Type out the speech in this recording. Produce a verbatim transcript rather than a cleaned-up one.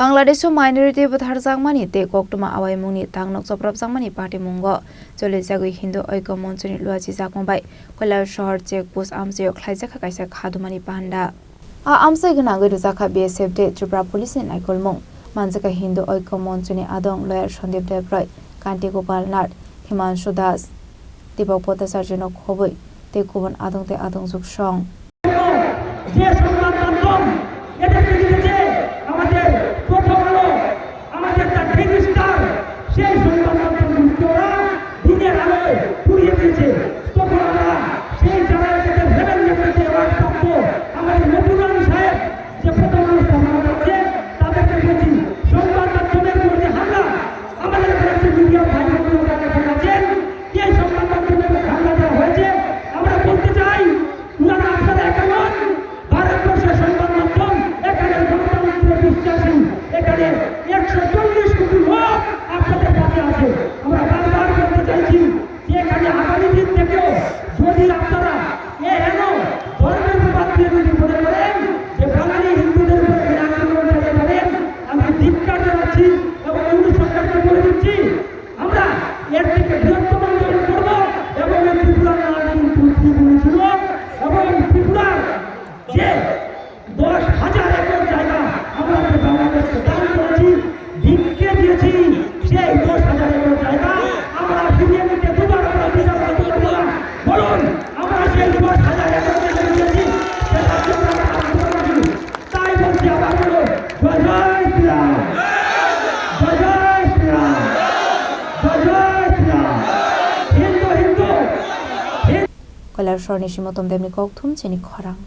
Bangladesh o minority butharjakmani tei koktwma awaimungni tangnok chopropjakmani patimungo cholijagwi Hindu Oiko Monchoni luachijakma bai Koilasohor check post amchaio khlaijakha kaisa khadumani panda. A amchai gwnangwi rwjakha B S F tei Tripura Police ni naikolmung. Manjakha Hindu Oiko Monchoni adong lawyer Sandeep Debroy, Kanti Gopal Nath, Himanshu Das, Deepak Bhattacharya no khobwi tei kubun adong tei adongjwk song. যে সংবাদ মাধ্যম এদেরকে লিখেছে আমাদের প্রথম আলো, আমাদের the daily star, সেই সংবাদ মাধ্যম দুষ্টরা দিনের আলোয় পুড়িয়ে দিয়েছে। তখন আমরা সেই যারা এটাকে রেবেল নেতৃত্বে অ্যাওয়ার্ড প্রাপ্ত আমাদের মফিজুর রহমান সাহেব যে প্রথম আলো স্থাপনা করেছে, তাদেরকে বলছি, সংবাদ মাধ্যমের উপর যে হামলা, আমাদের এখানে যে মিডিয়া ভাই বোনেরা যারা এখানে আছেন, এই সংবাদ মাধ্যমের উপর হামলা দেওয়া হয়েছে, আমরা বলতে চাই, উনারা আপনারা একা নন, ভারতবর্ষের সংবাদ মাধ্যম এখানে গণতন্ত্রে বিশ্বাসী, এখানে একশো চল্লিশ কোটি লোক আপনাদের পাশে আছে। আমরা বারবার বলতে চাইছি যে এখানে আগামী দিন থেকেও যদি আপনারা এ হেন ধর্মের বিবাদ নিয়ে যদি মনে করেন যে বাঙালি হিন্দুদের উপরে এখানে আক্রমণ চালিয়ে যাবেন, আমি ধিক্কার জানাচ্ছি এবং ইউনিট সরকারকে বলে দিচ্ছি, আমরা এর থেকে বৃহত্তম আন্দোলন করব এবং এই ত্রিপুরার নাম কিন্তু শ্রী বলেছিল এবং ত্রিপুরার যে দশ হাজার একর জায়গা আমরা যে বাংলাদেশকে দান করেছি, ভিক্ষে দিয়েছি, সেই দশ হাজার একর জায়গা আমরা ফিরিয়ে নিতে দুবার আমরা বিচার করতে পারবো না। বলুন, আমরা সেই দশ হাজার একর জায়গা দিয়েছি, সেটা কি আমরা আন্দোলন করি? তাই বলছি, আবার বলুন, জয় জয় শ্রীরাম, জয় জয় শ্রীরাম, জয় জয় শ্রীরাম। হিন্দু, হিন্দু, Hindu. Koilasohor ni Simotom Debni kokthum chini khorang.